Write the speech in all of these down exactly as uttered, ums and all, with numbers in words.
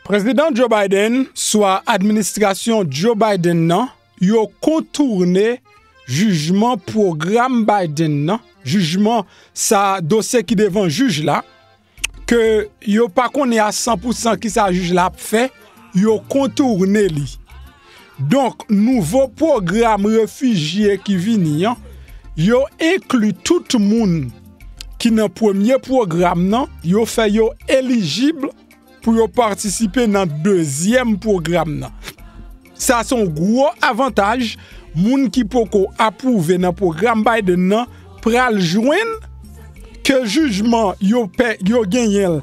Prezidan Joe Biden, swa administrasyon Joe Biden nan, yo kontoune jijman pwogram Biden nan, jijman sa dosye ki devan jij la, ke yo pa konnen a san pou san kisa jij la ap fè, yo kontoune li. Donk, nouvo pwogram refijye ki vini an, yo enkli tout moun ki nan premye pwogram nan, yo fè yo elijib pou yo patisipe nan dezyèm pwogram nan. Sa se yon gwo avantaj moun ki poko apwouve nan pwogram Biden nan pral jwenn, ke jijman yo pè, yo genyen l,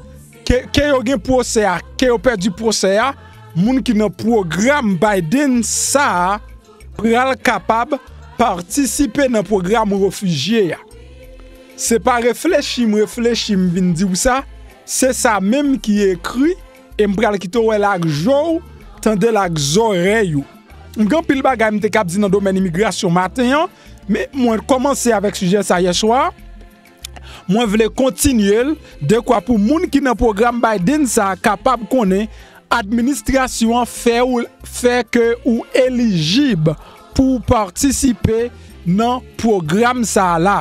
ke, ke yo gen pwosè a, ke yo pèdi pwosè a, moun ki nan pwogram Biden sa a pral kapab patisipe nan pwogram refijye a. Se pa reflechi m reflechi m vin di w sa, se sa menm ki ekri, e m pral kite w wè l ak je w, tande l ak zòrèy ou. M gen anpil bagay m te kab di nan domèn imigrasyon maten an, men mwen kòmanse avèk sijè sa yè swa. Mwen vle kontinye l, dekwa pou moun ki nan pwogram Biden sa a kapab konnen administrasyon an fè ou, fè ke ou elijib pou w patisipe nan pwogram sa a la.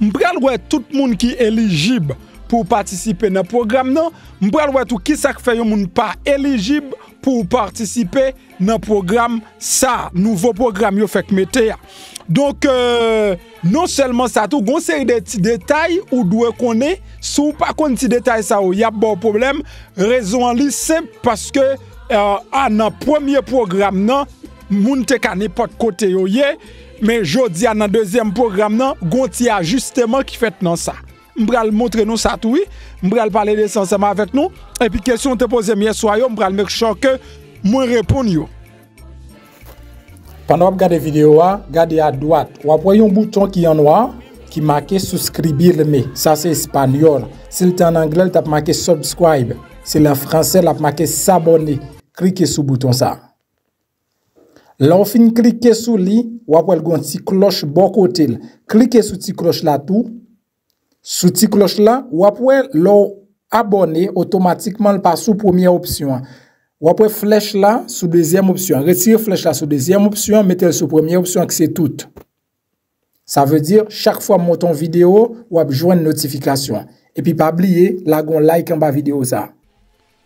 M pral wè tout moun ki elijib pou w patisipe nan pwogram nan. M pral wè tou kisa k fè yon moun pa elijib pou w patisipe nan pwogram sa, nouvo pwogram yo fèk mete a. Donk, euh, non sèlman sa tou, gon seri de ti detay ou dwe konnen. Si w pa konn ti detay sa yo, y ap ba w pwoblèm. Rezon an li senp, paske, euh, a, nan premye pwogram nan, moun te ka nenpòt kote yo ye, men jodi a nan dezyèm pwogram nan, gon ti ajisteman ki fèt nan sa. M pral montre nou sa tou, wi. M pral pale de sa ansanm avèk nou. Epi kesyon w te poze m yè swa yo, m pral make sure ke mwen reponn yo. Pandan w ap gade videyo a, gade adwat, w ap wè yon bouton ki an nwa, ki make suscribirme. Sa se espanyòl. Si l te an anglè, l t ap make subscribe. Si l an fransè, l ap make s'abonner. Klike sou bouton sa. Lè w fin klike sou li, w ap wè l gon ti klòch bò kote l. Klike sou ti klòch la tou. Sou ti klòch la, w ap wè lè w abòne, otomatikman l pase sou premyè opsyon an. W ap wè flèch la sou dezyèm opsyon an. Retire flèch la sou dezyèm opsyon an, mete l sou premyè opsyon an ki se tout. Sa vle di, chak fwa m monte yon videyo, w ap jwenn notifikasyon an. Epi pa bliye, lage yon like anba videyo sa a.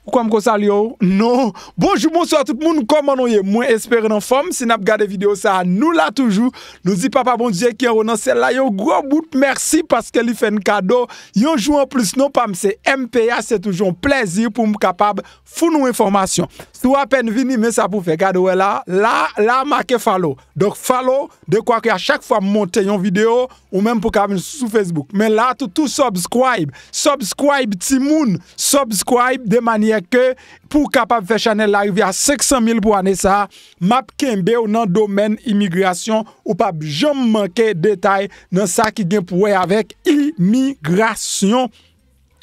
Ou kwè m ko salye w? Non. Bonjou, bonswa tout moun, kòman nou ye? Mwen espere n anfòm. Si n ap gade videyo sa a, nou la toujou. Nou di Papa Bondye ki anwo nan syèl la yon gwo bout mèsi paske li fè n kado yon jou anplis. Non pa m se M P A, se toujou yon plèzi pou m kapab founi w enfòmasyon. Si w apèn vini, men sa pou w fè. Gade w wè la, la, la make follow. Donk, follow, dekwa ke a chak fwa m monte yon videyo, ou menm pou ka vin sou Facebook. Men la, tou, tou subscribe. Subscribe, timoun. Subscribe de manyè ke pou w kapab fè chanèl la rive a senk san mil pou ane sa a. M ap kenbe w nan domèn imigrasyon. Ou p ap janm manke detay nan sa ki gen pou wè avèk imigrasyon.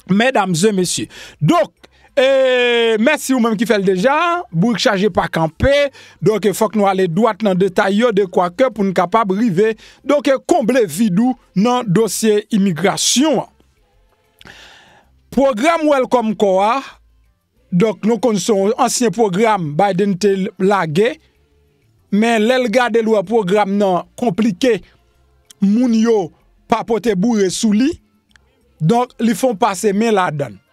Medam e mesye. Donk, e, mèsi ou menm ki fè l deja. Bourik chaje pa kanpe. Donk, e, fòk nou ale dwat nan detay yo, de kwa ke pou n kapab rive, donk, e, konble vid ou nan dosye imigrasyon an. Pwogram Welcome Corps a, donk, nou konn se yon ansyen pwogram Biden te lage, men lè l gade l wè pwogram nan konplike, moun yo pa pote boure sou li, donk, li fè yon pase men ladan l.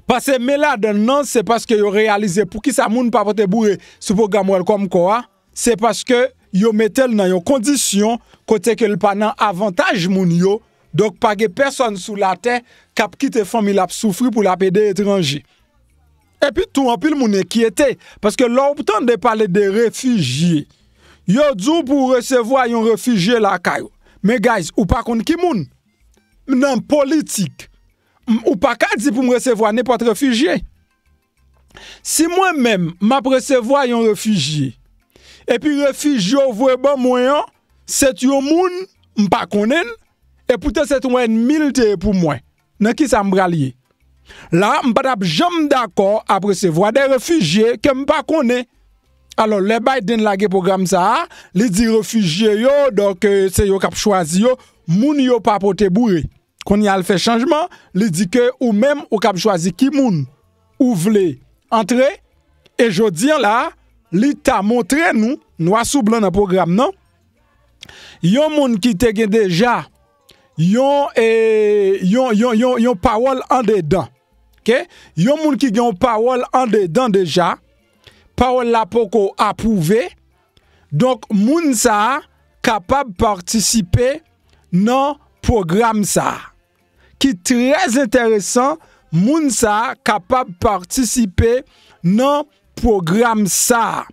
Pase men ladan l nan, se paske yo reyalize poukisa moun pa pote boure sou pwogram Welcome Corps a, se paske yo mete l nan yon kondisyon kote ke l pa nan avantaj moun yo, donk pa gen pèsòn sou latè k ap kite fanmi l ap soufri pou l ap ede etranje. Epi tou, anpil moun enkyete, paske lè w tande pale de refijye, yo di w pou w resevwa yon refijye lakay ou. Men guys, ou pa konn ki moun. Nan politik, m, ou pa ka di pou m resevwa nenpòt refijye. Si mwen menm, m ap resevwa yon refijye, epi refijye w voye ban mwen an, se t yon moun m pa konnen l, e poutan se t yon ènmi l te ye pou mwen, nan kisa m pral ye? La, m pa t ap janm dakò ap resevwa de refijye ke m pa konnen. Alò, lè Biden lage pwogram sa a, li di refijye yo, donk, e, se yo k ap chwazi yo, moun yo pa pote boure. Kounye a l fè chanjman, li di ke ou menm ou k ap chwazi ki moun ou vle antre, e jodi an la, li ta montre nou, nwa sou blan nan pwogram nan, yon moun ki te gen deja yon, e, yon, yon, yon, yon pawòl andedan. Oke? Yon moun ki gen yon pawòl andedan deja, pawòl la poko apwouve, donk moun sa a kapab patisipe nan pwogram sa a. Ki trè enteresan, moun sa a kapab patisipe nan pwogram sa a.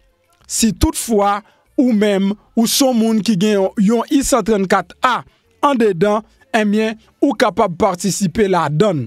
Si toutfwa ou menm ou se yon moun ki gen yon, yon I san trannkat A andedan, ebyen, ou kapab patisipe ladan l.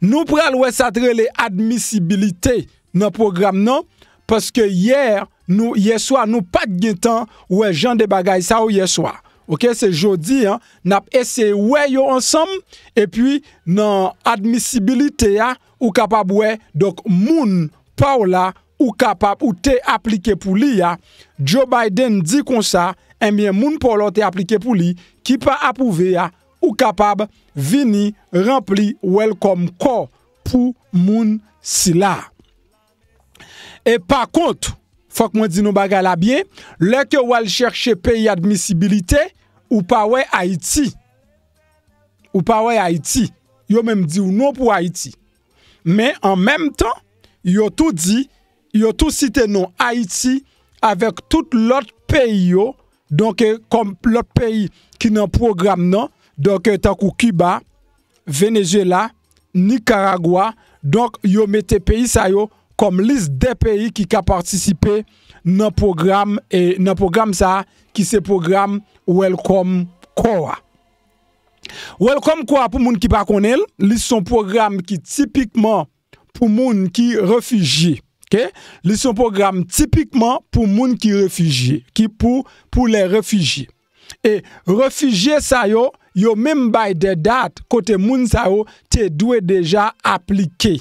Nou pral wè sa k rele admisibilite nan pwogram nan, paske yè, nou, yè swa, nou pa t gen tan wè jan de bagay sa yo yè swa. Oke, se jodi a, n ap eseye wè yo ansanm, epi nan admisibilite a, ou kapab wè, donk, moun pa w la, ou kapab, ou te aplike pou li a, Joe Biden di konsa, ebyen, moun pa w la w te aplike pou li, ki pa apwouve a, ou kapab vini ranpli welcome call pou moun sila. E pa kont, fòk mwen di nou bagay la byen, lè ke w al chèche peyi admisibilite, ou pa wè Ayiti. Ou pa wè Ayiti. Yo menm di w non pou Ayiti. Men an menm tan, yo tou di, yo tou site non Ayiti avèk tout lòt peyi yo, donk, e, kòm lòt peyi ki nan pwogram nan, donk, e, tankou Kiba, Venezuela, Nicaragua, donk, yo mete peyi sa yo kòm lis de peyi ki ka patisipe nan pwogram, e, nan pwogram sa a, ki se pwogram Welcome Call a. Welcome Call a, pou moun ki pa konnen l, li se yon pwogram ki tipikman pou moun ki refijye. Oke? Li se yon pwogram tipikman pou moun ki refijye, ki pou, pou lè refijye. E refijye sa yo, yo menm bay de dat kote moun sa yo te dwe deja aplike.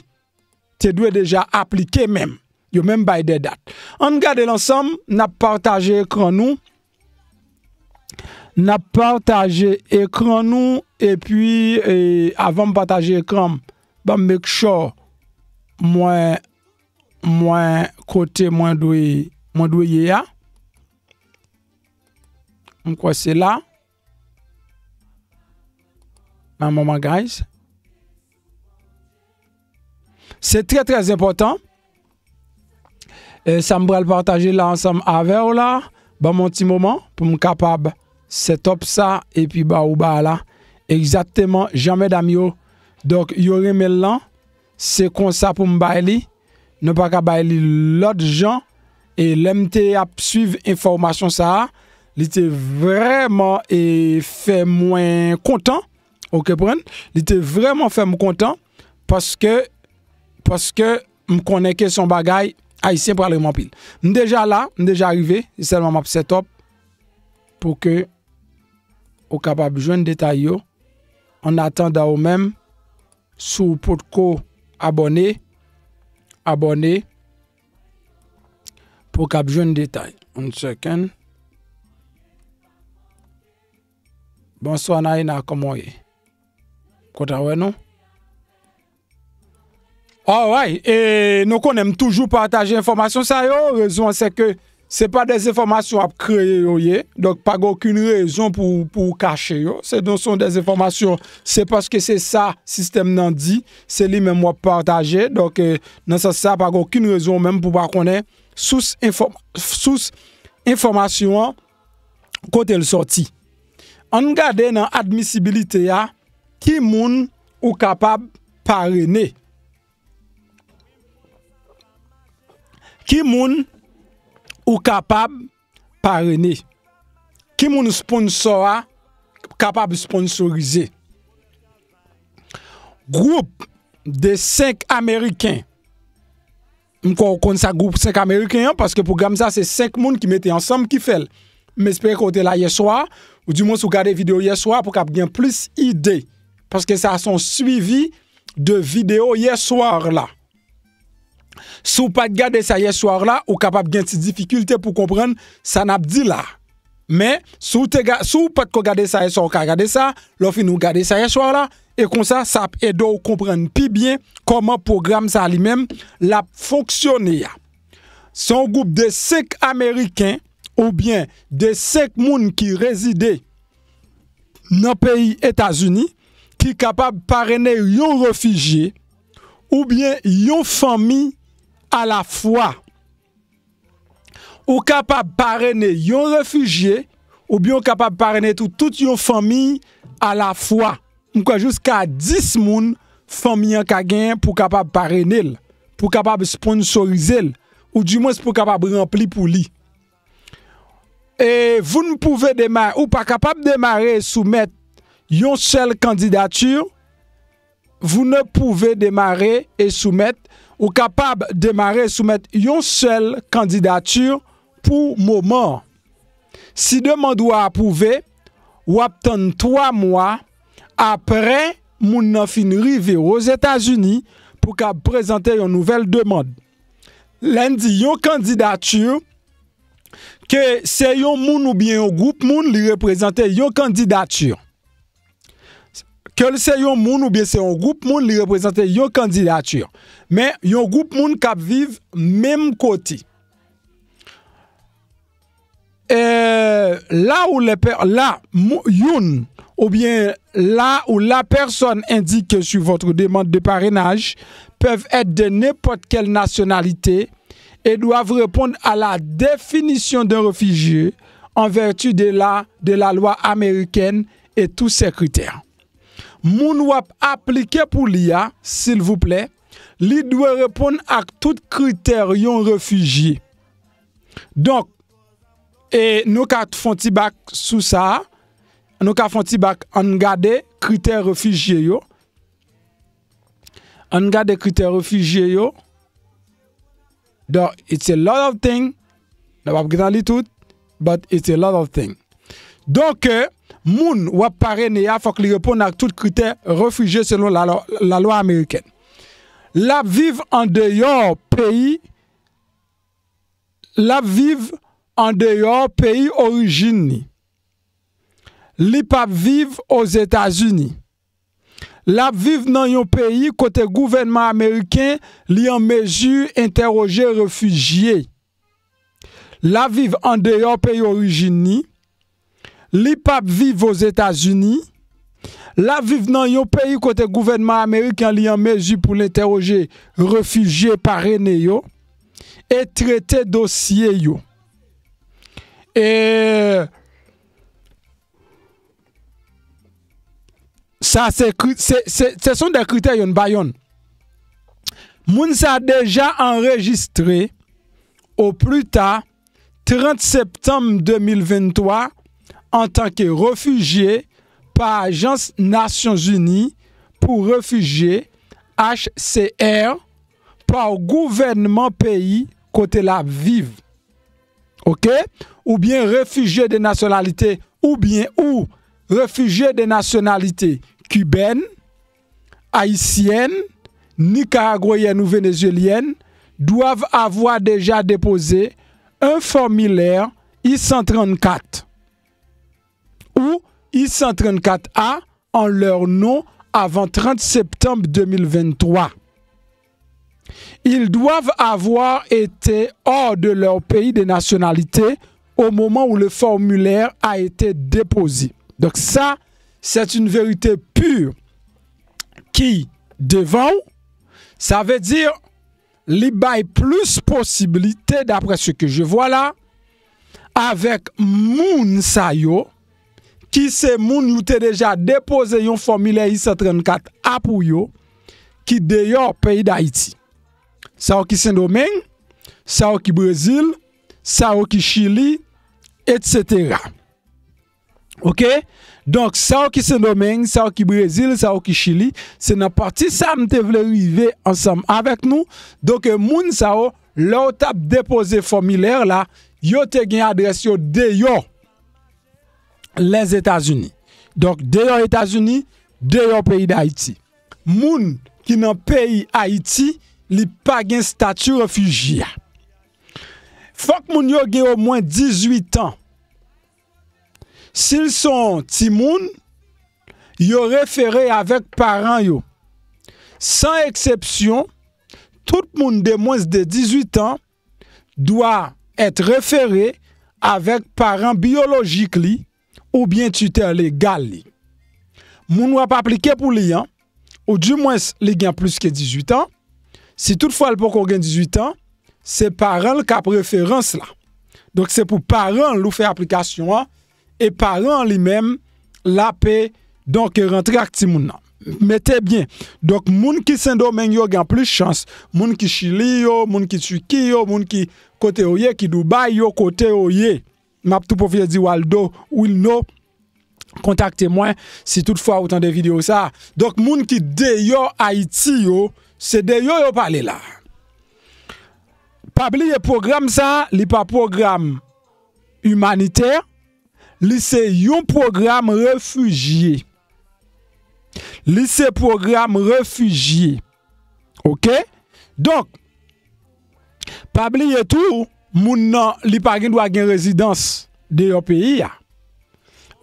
Te dwe deja aplike menm. Yo menm bay de dat. Ann gade l ansanm, n ap pataje ekran nou. N ap pataje ekran nou, epi, e, avan m pataje ekran m, ban m make sure mwen, mwen kote mwen dwe, mwen dwe ye a. M kwè se la. Nan moman, guys. Se trè, trè enpòtan. E sa m pral pataje la ansanm avè w la. Ban m yon ti moman pou m kapab set up sa epi ba ou ba la. Egzakteman, jan medam yo. Donk, yo renmen l lan. Se konsa pou m bay li. Nou pa ka bay li lòt jan. E lè m te ap swiv enfòmasyon sa a, li te vrèman, e, fè mwen kontan. Ou konprann? Li te vrèman fè m kontan paske, paske m konnen ke se yon bagay Ayisyen pral renmen anpil. M deja la, m deja rive, se sèlman m ap set up pou ke ou kapab jwenn detay yo. An atandan ou menm, si w potko abòne, abòne pou w kab jwenn detay. One second. Bonswa Naina, kòman w ye? Kontan wè nou. Alright, e nou konnen m toujou pataje enfòmasyon sa yo. Rezon an se ke se pa de enfòmasyon w ap kreye yo ye. Donk, pa gen okenn rezon pou, pou w kache yo. Se, donk, se de enfòmasyon, se paske se sa sistèm nan di, se li menm w ap pataje. Donk, e, nan sans sa, pa gen okenn rezon ou menm pou w pa konnen sous enfò-, sous enfòmasyon an, kote l sòti. Ann gade nan admisibilite a, ki moun ou kapab parene. Ki moun ou kapab parene? Ki moun sponsò a kapab sponsorize? Gwoup de senk Ameriken. M kwè w konn sa gwoup senk Ameriken an, paske pwogram sa se senk moun ki mete ansanm ki fè l. M espere ke w te la yè swa, ou dimwens ou gade videyo yè swa pou w kab gen plis ide. Paske sa se yon swivi de videyo yè swa la. Si w pa t gade sa yè swa la, ou kapab gen ti difikilte pou konprann sa n ap di la. Men, si w te ga-, si w pa t ko gade sa yè swa, ou ka gade sa, lè w fini w gade sa yè swa la, E konsa, sa ap ede w konprann pi byen kòman pwogram sa li menm l ap fonksyone a. Se yon gwoup de senk Ameriken oubyen de senk moun ki rezide nan peyi Etazini ki kapab parene yon refijye oubyen yon fanmi alafwa. Ou kapab parene yon refijye, oubyen ou kapab parene tou, tout yon fanmi alafwa. M kwè jiska dis moun fanmi an ka genyen pou kapab parene l, pou kapab sponsorize l, oudimwens pou kapab ranpli pou li. E vous ne pouvez démarrer, ou pa kapab demare e soumèt yon sèl kandidati, vous ne pouvez démarrer et soumettre, ou kapab demare e soumèt yon sèl kandidati pou moman an. Si demann ou a apwouve, w ap tann twa mwa apre moun nan fin rive Ozetazini pou ka prezante yon nouvèl demann. Lè n di yon kandidati, ke se yon moun oubyen yon gwoup moun, li reprezante yon kandidati. Ke l se yon moun oubyen se yon gwoup moun, li reprezante yon kandidati. Men, yon gwoup moun k ap viv menm kote. Euh, là où les per- là, mou- youn, oubyen là où la personne indiquée sur votre demande de parrainage peuvent être de n'importe quelle nationalité et doivent répondre à la définition d'un réfugié en vertu de la, de la loi américaine et tous ses critères. Moun w ap aplike pou li a, silvouplè, li dwe reponn ak tout kritè yon refijye. Donk, e nou ka fè yon ti bak sou sa a. Nou ka fè yon ti bak, ann gade kritè refijye yo. Ann gade kritè refijye yo. Donk, it's a lot of thing. Nou p ap gentan li tout, but it's a lot of thing. Donk, euh, moun w ap parene a, fòk li reponn ak tout kritè refijye selon lalwa, lalwa amerikèn. L ap viv andeyò peyi, l ap viv andeyò peyi orijin li. Li p ap viv Ozetazini. L ap viv nan yon peyi kote gouvènman ameriken li an mezi entèwoje refijye. L ap viv andeyò peyi orijin li. Li p ap viv Ozetazini. L ap viv nan yon peyi kote gouvènman ameriken li an mezi pou l entèwoje refijye parene yo e trete dosye yo. E sa se kri- se, se, se sont des critères yonn pa yonn. Moun sa deja anrejistre o pli ta trant septanm de mil venntwa antanke refijye pa Ajans Nasyonzini pou Refijye, H C R, pa gouvènman peyi kote l ap viv. Oke? Oubyen refijye de nasyonalite, oubyen ou refijye de nasyonalite kibèn, ayisyèn, nikaragweyèn ou venezyelyèn, doivent avoir déjà déposé un formulaire I san trannkat ou I san trannkat A en leur nom avant trente septembre deux mille vingt-trois. Ils doivent avoir été hors de leur pays de nationalité au moment où le formulaire a été déposé. Donc ça, c'est une vérité pure qui, devant, ça veut dire li bay plis posibilite, d'après ce que je vois là, avèk moun sa yo, ki se moun yo te deja depoze yon fòmilè I san trannkat A pou yo, ki deyò peyi Dayiti. Sa yo ki Sendomeng, sa yo ki Brezil, sa yo ki Chili, etsetera. Oke? Donk, sa yo ki Sendomeng, sa yo ki Brezil, sa yo ki Chili, se nan pati sa a m te vle rive ansanm avèk nou. Donk, moun sa yo, lè yo t ap depoze fòmilè la, yo te gen adrès yo deyò Lèzetazini. Donk, deyò Etazini, deyò peyi Dayiti. Moun ki nan peyi Ayiti, li pa gen estati refijye a. Fòk moun yo gen omwen dizuit an. Si l se yon timoun, yo refere avèk paran yo. San eksepsyon, tout moun de mwens de dizuit an dwa èt refere avèk paran biyolojik li oubyen titè legal li. Moun w ap aplike pou li an, oudimwens li gen plis ke dizuit an, si toutfwa l poko gen dizuit an, se paran l k ap referans la. Donk, se pou paran l ou fè aplikasyon an, e paran an li menm, l ape, donk, rantre ak timoun nan. Mete byen. Donk, moun ki Sendomeng yo gen plis chans, moun ki Chili yo, moun ki Tiki yo, moun ki kote yo ye, ki Dubai yo, kote yo ye. M ap tou pwofite di Waldo Wilno, kontakte mwen si toutfwa ou tande videyo sa a. Donk, moun ki deyò Ayiti yo, se de yo yo pale la. Pa bliye pwogram sa a, li pa pwogram imanitè, li se yon pwogram refijye. Li se pwogram refijye. Oke? Donk, pa bliye tou, moun nan, li pa gen dwa gen rezidans deyò peyi a.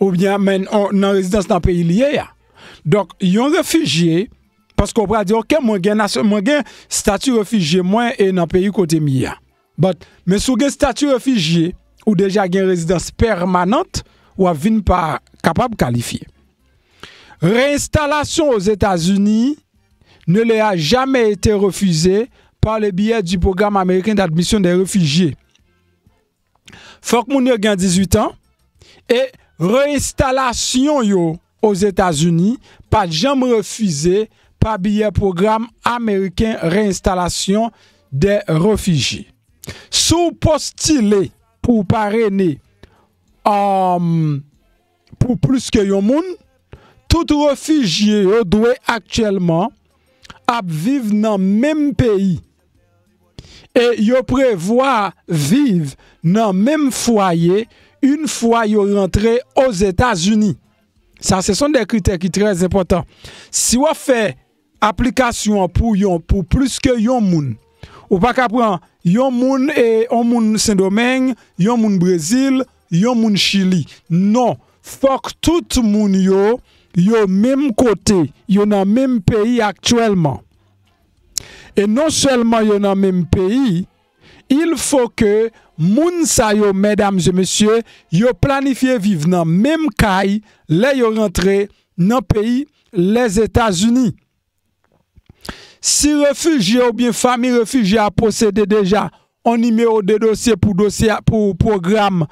Oubyen men, on, nan rezidans nan peyi li ye a. Donk, yon refijye, paske w pral di, oke, mwen gen nasyon, mwen gen stati refijye mwen e nan peyi kote m ye a. But, men si w gen stati refijye, ou deja gen rezidans pèmanant, w ap vin pa kapab kalifye. Réinstallation aux États-Unis ne leur a jamais été refusée par le biais du Programme américain d'admission des réfugiés. Fòk moun yo gen dizuit an e reinstalasyon yo Ozetazini pa t janm refize pa biyè Pwogram Ameriken Reinstalasyon des Réfugiés. Si w postile pou w parene, um, pou plis ke yon moun, tout refijye yo dwe aktyèlman ap viv nan menm peyi e yo prevwa viv nan menm fwaye yon fwa yo rantre Ozetazini. Sa se son de kritè ki trè enpòtan. Si w ap fè aplikasyon an pou yon, pou plis ke yon moun, ou pa ka pran yon moun e yon moun Sendomeng, yon moun Brezil, yon moun Chili. Non, fòk tout moun yo, yo menm kote, yo nan menm peyi aktyèlman. E non sèlman yo nan menm peyi, il faut que moun sa yo, medam e mesye, yo planifye viv nan menm kay lè yo rantre nan peyi Lèzetazini. Si refijye oubyen fanmi refijye a posede deja yon nimewo de dosye pou dosye a, pou pwogram,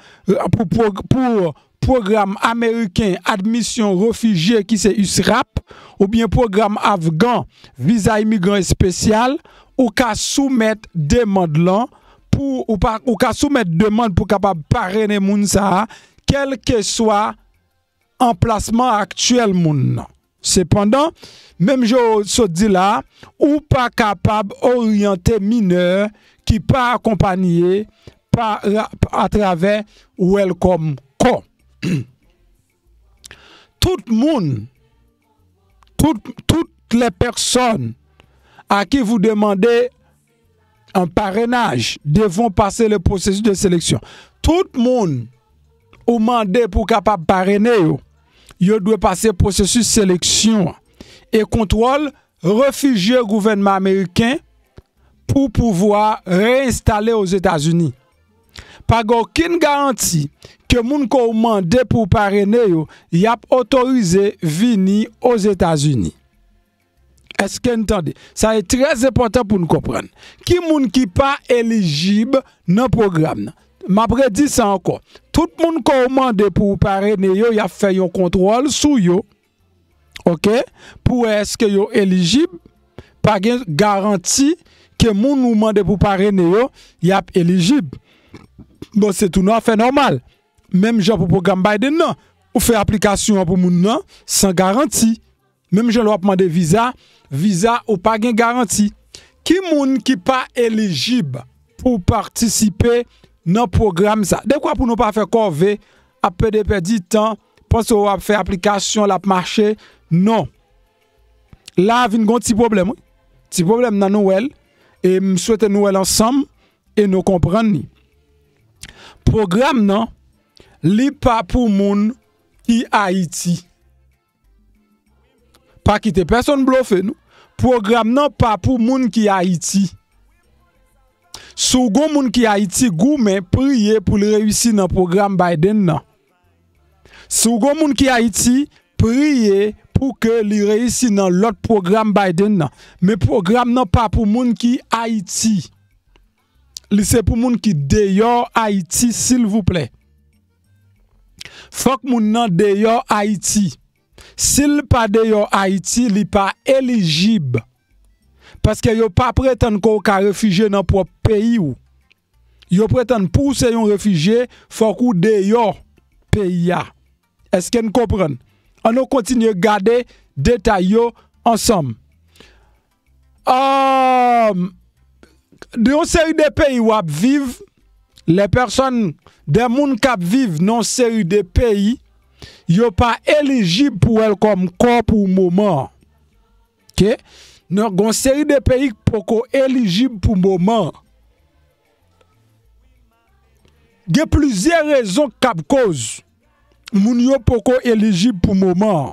pou, pou, pou pwogram ameriken admisyon refijye ki se usrap, oubyen pwogram afgan, viza imigran espesyal, ou ka soumèt demann lan pou, ou pa, ou ka soumèt demann pou kapab parene moun sa a, kèlkeswa anplasman aktyèl moun nan. Sepandan, menm jan w sot di la a, ou pa kapab oryante minè ki pa akonpaye pa, atravè Welcome Call. Tout moun, tout, toutes les personnes à qui vous demandez un parrainage devront passer le processus de sélection. Tout moun ou mande pou kapab parene yo, yo dwe pase pwosesis seleksyon an e kontwòl refijye gouvènman ameriken pou pouvwa reenstale Ozetazini. Pa gen okenn garanti ke moun ke w mande pou w parene yo, y ap otorize vini Ozetazini. Èske n tande? Sa e trè enpòtan pou n konprann. Ki moun ki pa elijib nan pwogram nan? M ap redi sa ankò. Tout moun ke w mande pou w parene yo, y ap fè yon kontwòl sou yo. Oke? Pou wè èske yo elijib. Pa gen garanti ke moun ou mande pou parene yo, y ap elijib. Bon, se tou nan afè nòmal. Menm jan pou pwogram Biden nan, ou fè aplikasyon an pou moun nan san garanti. Menm jan lè w ap mande viza, viza ou pa gen garanti. Ki moun ki pa elijib pou patisipe nan pwogram sa? Dekwa pou nou pa fè kòve, ap pede pèdi tan, panse w ap fè aplikasyon, l ap mache. Non. La a vin gon ti pwoblèm, wi. Ti pwoblèm nan nou wè l, e m swete nou wè l ansanm, e nou konprann li. Pwogram nan, li pa pou moun ki Ayiti. Pa kite pèsonn blofe nou. Pwogram nan pa pou moun ki Ayiti. Si w gon moun ki Ayiti, goumen, priye pou l reyisi nan pwogram Biden nan. Si w gon moun ki Ayiti, priye pou ke li reyisi nan lòt pwogram Biden nan. Men pwogram nan pa pou moun ki Ayiti. Li se pou moun ki deyò Ayiti, silvouplè. Fòk moun nan deyò Ayiti. Si l pa deyò Ayiti, li pa elijib. Paske yo pa pretann ke w ka refijye nan pwòp peyi w. Yo pretann pou w se yon refijye, fòk ou deyò peyi a. Èske n konprann? Ann nou kontinye gade detay yo ansanm. Ahn, nan yon seri de peyi w ap viv, lè pèsòn, de moun k ap viv nan yon seri de peyi, yo pa elijib pou Welcome Corps pou moman an. Oke? Nan yon seri de peyi k poko elijib pou moman an. Gen plizyè rezon k ap koz moun yo poko elijib pou moman an.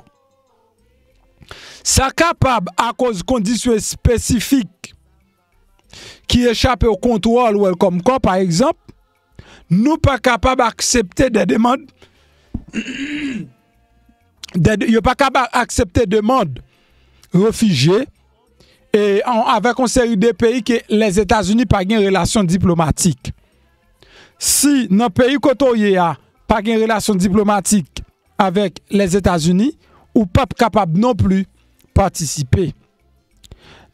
Sa kapab akoz kondisyon espesifik ki echape o kontwòl Welcome Corps, pa egzanp, nou pa kapab aksepte de demann, de, yo pa kapab aksepte demann refijye e an, avèk yon seri de peyi ke Lèzetazini pa gen relasyon diplomatik. Si nan peyi kote w ye a, pa gen relasyon diplomatik avèk Lèzetazini, ou p ap kapab non pli patisipe.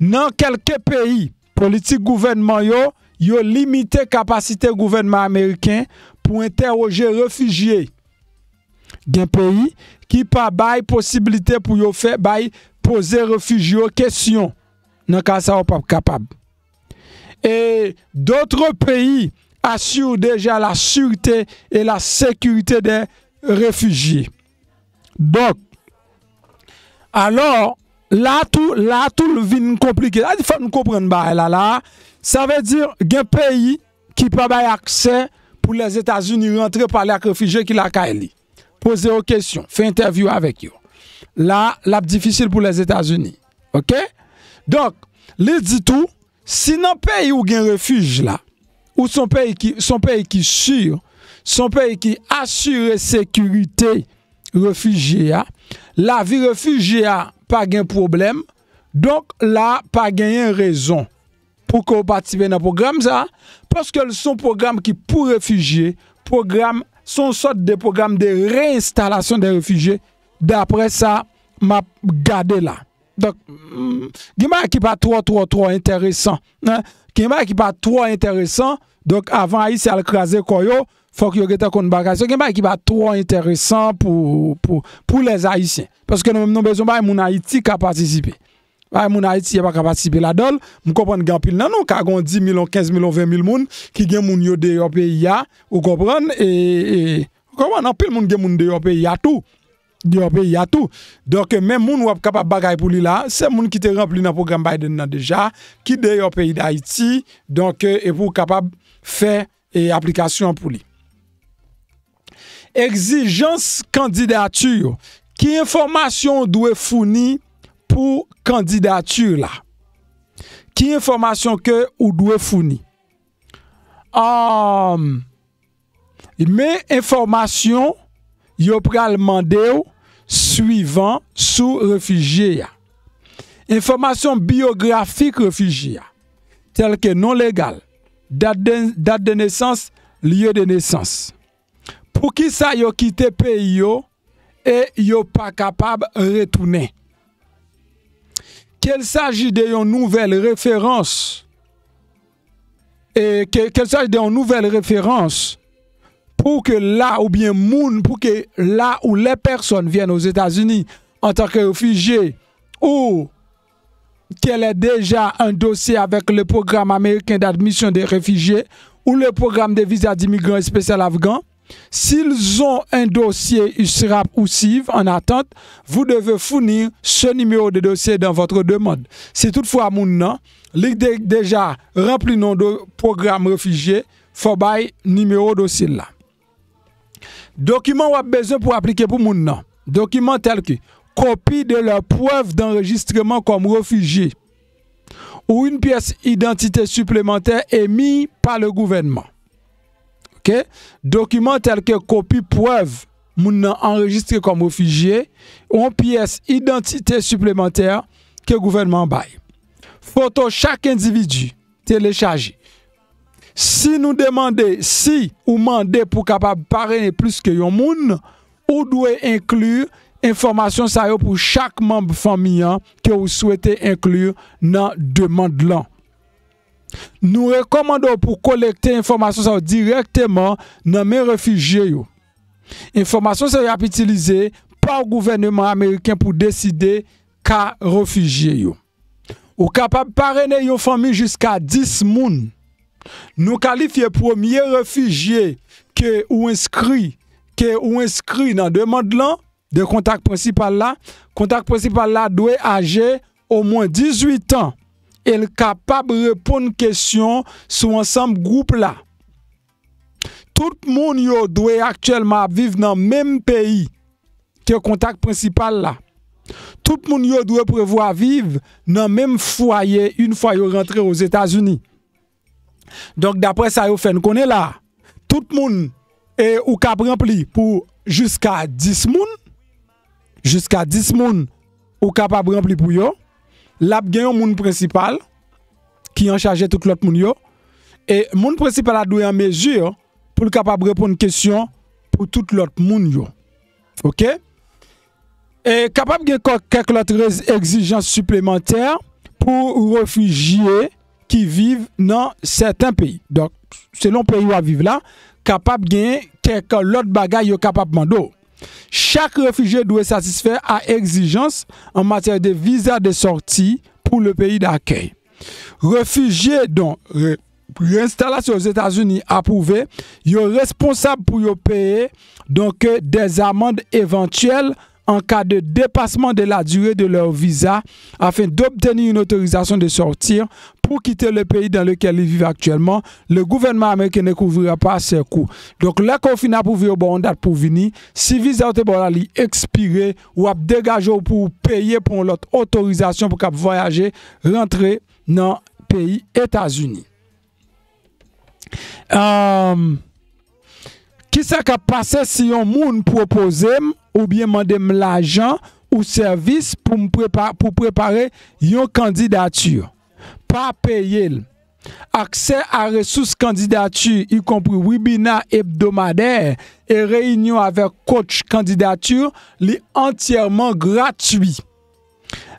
Nan kèlke peyi, politik gouvènman yo, yo limite kapasite gouvènman ameriken pou entèwoje refijye. Gen peyi ki pa bay posiblite pou yo fè bay poze refijye yo kesyon. Nan ka sa, yo p ap kapab. Et d'autres pays assurent déjà la sûreté et la sécurité des réfugiés. Donk, alò, la tou, la tou l vin konplike. Sa di fòk nou konprann bagay la, la. Sa vle di, gen peyi ki pa bay aksè pou Lèzetazini rantre pale ak refijye ki lakay li. Poze yo kesyon, fè entèvyou avèk yo. La, l ap difisil pou Lèzetazini. Oke? Donk, li di tou, si nan peyi ou gen refij la, ou se yon peyi ki, se yon peyi ki si, se yon peyi ki asire sekirite refijye a, lavi refijye a pa gen pwoblèm, donk la pa genyen rezon pou ke w patisipe nan pwogram sa a, paske l se yon pwogram ki pou refijye, pwogram, se yon sòt de pwogram de reenstalasyon de refijye, daprè sa m ap gade la. Donk, mm, gen bagay ki pa twò, twò, twò enteresan, en. Gen bagay ki pa twò enteresan. Donk, avan Ayisyen al kraze kò yo, fòk yo gentan konn bagay. So, gen bagay ki pa twò enteresan pou, pou, pou lèzayisyen. Paske nou menm, nou bezwen bay moun Ayiti ka patisipe. Bay moun Ayiti pa ka patisipe ladan l. M konprann gen anpil nan nou, ka gen yon dis mil, yon kenz mil, yon ven mil moun ki gen moun yo deyò peyi a. Ou konprann? E, e, ou konprann? Anpil moun gen moun deyò peyi a tou. Deyò peyi a tou. Donk, men moun w ap kapab bagay pou li la, se moun ki te ranpli nan pwogram Biden nan deja, ki deyò peyi Dayiti, donk, e pou w kapab fè, e, aplikasyon an pou li. Egzijans kandidati. Ki enfòmasyon w dwe founi pou kandidati la? Ki enfòmasyon ke ou dwe founi? Ahn, Men enfòmasyon yo pral mande w swivan sou refijye a. Enfòmasyon biyografik refijye a, tèlke non legal, dat de, dat de nesans, lye de nesans. Poukisa yo kite peyi yo e yo pa kapab retounen? Qu'il s'agit de yon nouvèl referans, e ke, qu'il s'agit de yon nouvèl referans pou ke la oubyen moun, pou ke la ou les personnes viennent aux États-Unis en tant que réfugiés ou qu'elle ait déjà un dossier avec le programme américain d'admission des réfugiés ou le programme de visa d'immigrants spécial afghans, s'ils ont un dossier usrap ou siv en attente, vous devez fournir ce numéro de dossier dans votre demande. Si toutfwa moun nan, li de, deja ranpli nan do, pwogram refijye, fò bay nimewo dosye l la. Dokiman w ap bezwen pou aplike pou moun nan. Dokiman tèlke copie de leur preuve d'enregistrement comme réfugié ou une pièce d'identité supplémentaire émise par le gouvernement. Ok? Dokiman tèl ke kopi prèv moun nan anrejistre kòm refijye, yon pyès idantite siplemantè ke gouvènman an bay. Foto chak endividi telechaje. Si nou demande, si ou mande pou kapab parene plis ke yon moun, ou dwe enkli enfòmasyon sa yo pou chak manm fanmi an ke ou swete enkli nan demann lan. Nou rekòmande w pou kolekte enfòmasyon sa yo dirèkteman nan men refijye yo. Enfòmasyon sa yo ap itilize pa gouvènman ameriken pou deside ka refijye yo. Ou kapab parene yon fanmi jiska dis moun. Nou kalifye premye refijye ke ou enskri, ke ou enskri nan demann lan, de kontak prensipal la. Kontak prensipal la dwe aje omwen dizuit an e l kapab reponn kesyon sou ansanm gwoup la. Tout moun yo dwe aktyèlman ap viv nan menm peyi ke kontak prensipal la. Tout moun yo dwe prevwa viv nan menm fwaye yon fwa yo rantre Ozetazini. Donk, daprè sa yo fè n konnen la, tout moun, e, ou kab ranpli pou jiska dis moun, jiska dis moun, ou kapab ranpli pou yo. L ap gen yon moun prensipal ki anchaje tout lòt moun yo. E moun prensipal la dwe an mezi pou l kapab reponn kesyon pou tout lòt moun yo. Ok? E kapab gen kò-, kèk lòt rez-, egzijans siplemantè pou refijye ki viv nan sèten peyi. Donk, selon peyi w ap viv la, kapab gen kèk lòt bagay yo kapab mande w. Chak refijye dwe satisfè a egzijans an matyè de viza de sòti pou le peyi dakèy. Refijye dont re-, reenstalasyon Ozetazini apwouve, yo responsab pou yo peye, donk, des amendes éventuelles en cas de dépassement de la durée de leur visa afin d'obtenir une autorisation de sortir pour quitter le pays dans lequel ils vivent actuellement. Le gouvernement américain ne couvrira pas ces coûts. Donk, lè ke w fin apwouve, yo ba w yon dat pou w vini. Si viza yo te ba w la, li ekspire, w ap degaje w pou w peye pou yon lòt otorizasyon pou kab vwayaje, rantre nan peyi Etazini. Ahn, kisa k ap pase si yon moun pwopoze m oubyen mande m lajan ou sèvis pou m prepa-, pou prepare yon kandidati? Pa peye l. Aksè a resous kandidati, ikonpri webina ebdomadè e reyinyon avèk coach kandidati, li antyèman gratui.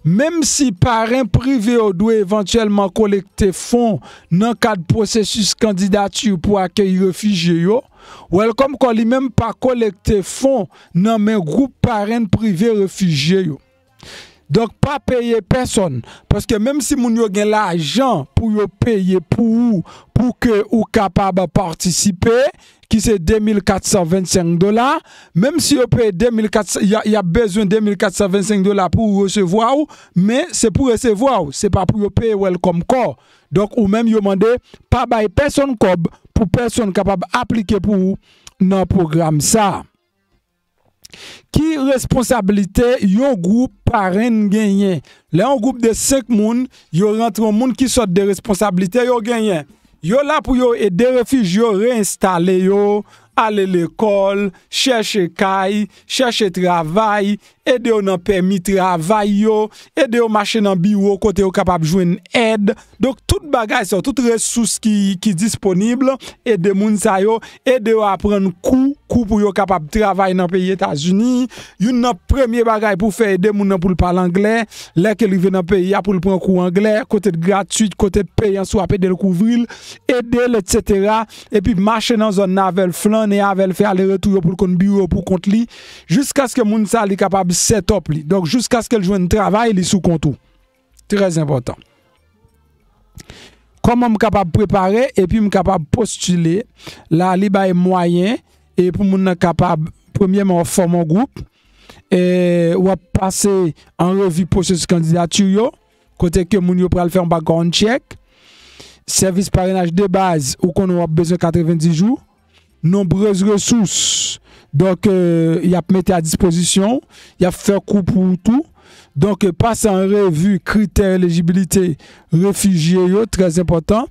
Menm si paran prive yo dwe evantyèlman kolekte fon nan kad pwosesis kandidati pou akeyi refijye yo, Welcome Call li menm pa kolekte fon nan men gwoup paran prive refijye yo. Donk, pa peye pèsonn, paske menm si moun yo gen lajan pou yo peye pou ou, pou ke ou kapab patisipe, ki se de mil kat san vennsenk dola, menm si yo peye de mil kat san, y a, y ap bezwen de mil kat san vennsenk dola pou resevwa w, men se pou resevwa w, se pa pou yo peye Welcome Call. Donk, ou menm yo mande pa bay pèsonn kòb pou pèsonn kapab aplike pou ou nan pwogram sa a. Ki responsablite yon gwoup paran genyen? Lè yon gwoup de senk moun, yo rantre yon moun ki sòt de responsablite yo genyen. Yo la pou yo ede refijye yo reenstale yo, ale lekòl, chèche kay, chèche travay, ede yo nan pèmi travay yo, ede yo mache nan biwo kote yo kapab jwenn èd. Donk, tout bagay sa yo, tout resous ki, ki disponib, ede moun sa yo, ede yo aprann kou, kou pou yo kapab travay nan peyi Etazini. Youn nan premye bagay pou fè ede moun nan pou l pale anglè, lè ke l rive nan peyi a pou l pran kou anglè, kote l gratui, kote l peyan si w ap ede l kouvri l, ede l, etsetera. Epi mache nan zòn nan avè l, flannen avè l, fè aleretou yo pou l konn biwo pou kont li, jiskaske moun sa li kapab set up li. Donk, jiskaske l jwenn travay li sou kont ou. Trè enpòtan. Kòman m kapab prepare epi m kapab postile? La, li bay mwayen e pou moun nan kapab, premyèman, w ap fòme yon gwoup, e w ap pase an revi pwosesis kandidati yo, kote ke moun yo pral fè yon background check. Sèvis parenaj de baz, ou konnen w ap bezwen katrevenndis jou. nonbrez resous. Donk, euh, y ap mete a dispozisyon w, y ap fè kou pou ou tou. Donk, euh, pase an revi kritè elijibilite refijye yo, trè enpòtan.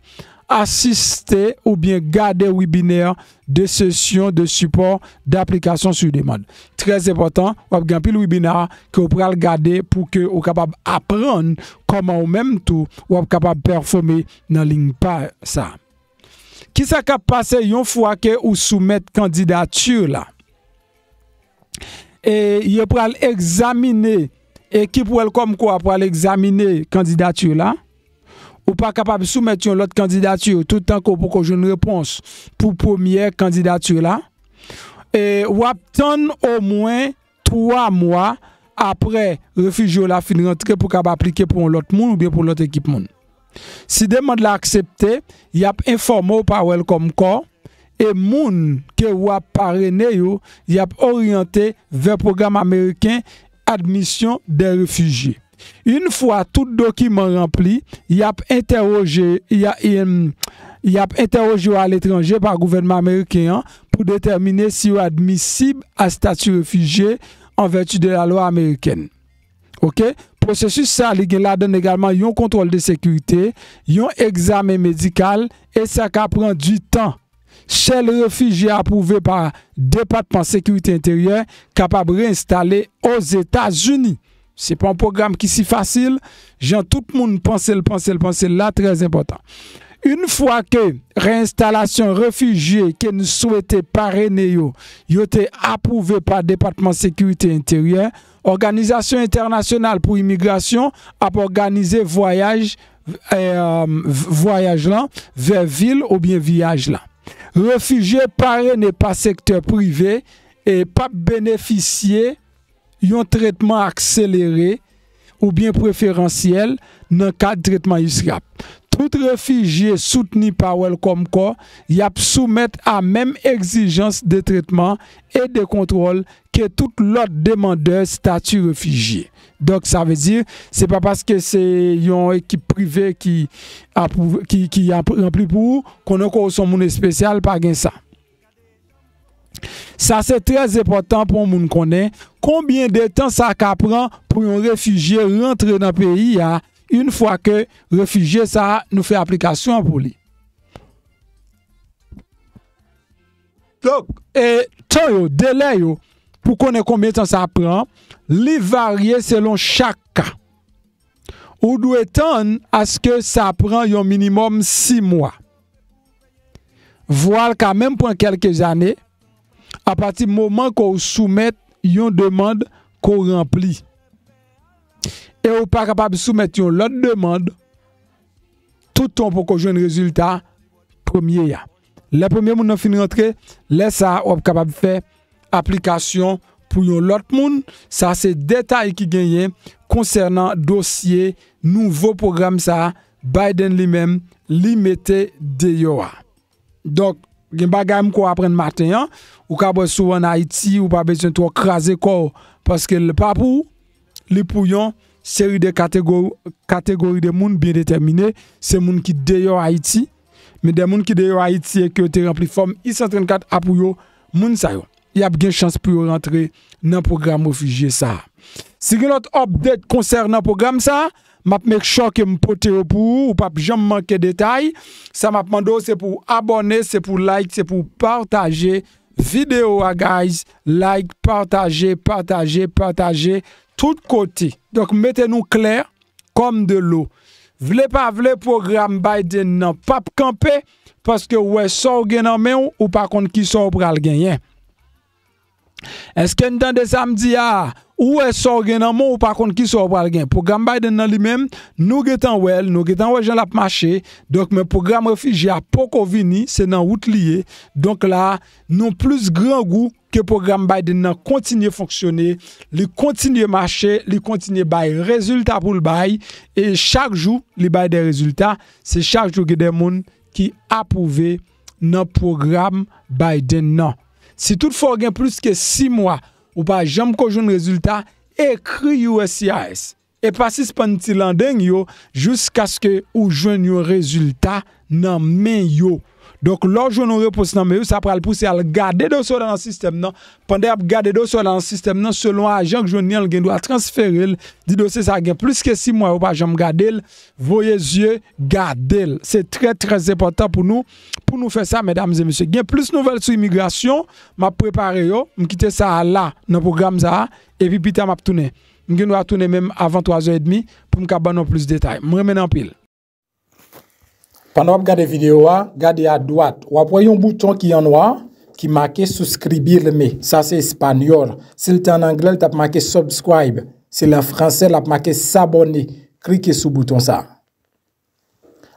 Asiste oubyen gade webinè de sesyon de sipò daplikasyon sou demann. Trè enpòtan, w ap gen anpil webinè ke w pral gade pou ke ou kapab aprann kòman ou menm tou w ap kapab pèfòme nan liy pa sa. Kisa k ap pase yon fwa ke ou soumèt kandidati la? E yo pral egzamine, ekip Welcome Corps a pral egzamine kandidati la. Ou pa kapab soumèt yon lòt kandidati toutan ke w poko jwenn repons pou premyè kandidati la. E w ap tann omwen twa mwa apre refijye w la fin rantre pou w kapab aplike pou yon lòt moun oubyen pou yon lòt ekip moun. Si demann la aksepte, y ap enfòme w pa Welcome Corps e moun ke w ap parene yo, y ap oryante vè pwogram ameriken admisyon dè refijye. Yon fwa tout dokiman ranpli, y ap entèwoje, y a, em, y ap entèwoje yo aletranje pa gouvènman ameriken an pou detèmine si yo admisib a estati refijye an vèti de lalwa amerikèn. Oke? Pwosesis sa, li gen ladan l egalman yon kontwòl de sekirite, yon egzamen medikal, e sa ka pran di tan. Sèl refijye apwouve pa Depatman Sekirite Enteryè kapab reenstale Ozetazini. Se pa yon pwogram ki si fasil, jan tout moun panse l, panse l, panse l la, trè enpòtan. Yon fwa ke reenstalasyon refijye ke n swete parene yo, yo te apwouve pa Depatman Sekirite Enteryè, Òganizasyon Entènasyonal pou Imigrasyon ap òganize vwayaj, eh, vwayaj lan vè vil oubyen viyaj la. Refijye parene pa sektè prive e p ap benefisye yon tretman akselere oubyen preferansyèl nan kad tretman USRAP. Tout refijye soutni pa Welcome Corps, y ap soumèt a menm egzijans de tretman e de kontwòl ke tout lòt demandè estati refijye. Donk, sa vle di, se pa paske se yon ekip prive ki apwouve, ki, ki ap ranpli pou ou, konnen ke w se yon moun espesyal, pa gen sa. Sa se trè enpòtan pou yon moun konnen konbyen de tan sa ka pran pou yon refijye rantre nan peyi a, yon fwa ke refijye sa a, nou fè aplikasyon an pou li. Donk, e, tan yo, delè yo, pou konnen konbyen tan sa pran, li varye selon chak ka. Ou dwe tann aske sa pran yon minimòm sis mwa. Vwa l ka menm pran kèlke zane, apati moman ke w soumèt yon demann ke w ranpli. E ou pa kapab soumèt yon lòt demann toutan w poko jwenn rezilta premye a. Lè premye moun nan fin rantre, lè sa a w ap kapab fè aplikasyon pou yon lòt moun. Sa se detay ki genyen konsènan dosye nouvo pwogram sa a Biden li menm li mete deyò a. Donk, gen bagay m ko aprann maten an, ou ka wè si w ann Ayiti, ou pa bezwen twò kraze kò w, paske l pa pou ou, li pou yon seri de kategori, kategori de moun byen detèmine, se moun ki deyò Ayiti, men de moun ki deyò Ayiti e ke yo te ranpli fòm I san trannkat a pou yo, moun sa yo, y ap gen chans pou yo rantre nan pwogram refijye sa a. Si gen lòt update konsènan pwogram sa a, m ap make sure ke m pote yo pou ou, ou p ap janm manke detay. Sa m ap mande w, se pou w abòne, se pou w like, se pou w pataje videyo a, guys. Like, pataje, pataje, pataje tout kote. Donk, mete nou klè kòm de lo. Vle pa vle, pwogram Biden nan p ap kanpe, paske w wè sa w gen nan men w, ou pa konn kisa w pral genyen. Èske n tande sa m di a? Ou wè sa w gen nan men w, ou pa konn kisa w pral gen. Pwogram Biden nan li menm, nou gentan wè l, nou gentan wè jan l ap mache. Donk, men pwogram refijye a poko vini, se nan wout li ye. Donk la, nou plis grangou ke pwogram Biden nan kontinye fonksyone, li kontinye mache, li kontinye bay rezilta pou l bay, e chak jou li bay de rezilta, se chak jou gen de moun ki apwouve nan pwogram Biden nan. Si toutfwa w gen plis ke sis mwa, ou pa janm ko jwenn rezilta, ekri U S C I S. e pa sispann ti landeng yo jiskaske ou jwenn yon rezilta nan men yo. Donk, lè w jwenn yon repons nan men yo, sa pral pouse al gade dosye w la nan sistèm nan. Pandan y ap gade dosye w la nan sistèm nan, selon ajan k jwenn li an, l gen dwa transfere l, di dosye sa a gen plis ke sis mwa, yo pa janm gade l, voye zye, gade l. Se trè, trè enpòtan pou nou, pou nou fè sa, medam e mesye. Gen plis nouvèl sou imigrasyon, m ap prepare yo, m kite sa a la nan pwogram sa a, epi pita m ap tounen. M gen dwa tounen menm avan twa zè edmi pou m ka ban nou plis detay. M renmen n anpil. Pandan w ap gade videyo a, gade adwat. W ap wè yon bouton ki an nwa ki make suscribirme. Sa se espanyòl. Si l te an anglè, l t ap make subscribe. Si l an fransè, l ap make s'abonner. Klike sou bouton sa.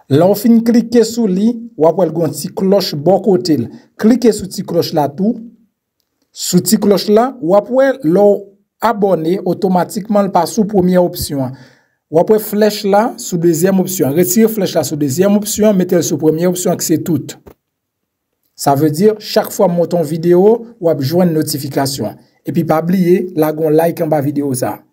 Lè w fin klike sou li, w ap wè l gen yon ti klòch bò kote l. Klike sou ti klòch la tou. Sou ti klòch la, w ap wè lè w abòne, otomatikman l pa sou premyè opsyon an. W ap wè flèch la sou dezyèm opsyon an. Retire flèch la sou dezyèm opsyon an, mete l sou premyè opsyon an ki se tout. Sa vle di, chak fwa m monte yon videyo, w ap jwenn notifikasyon an. Epi pa bliye, lage yon like anba videyo sa a.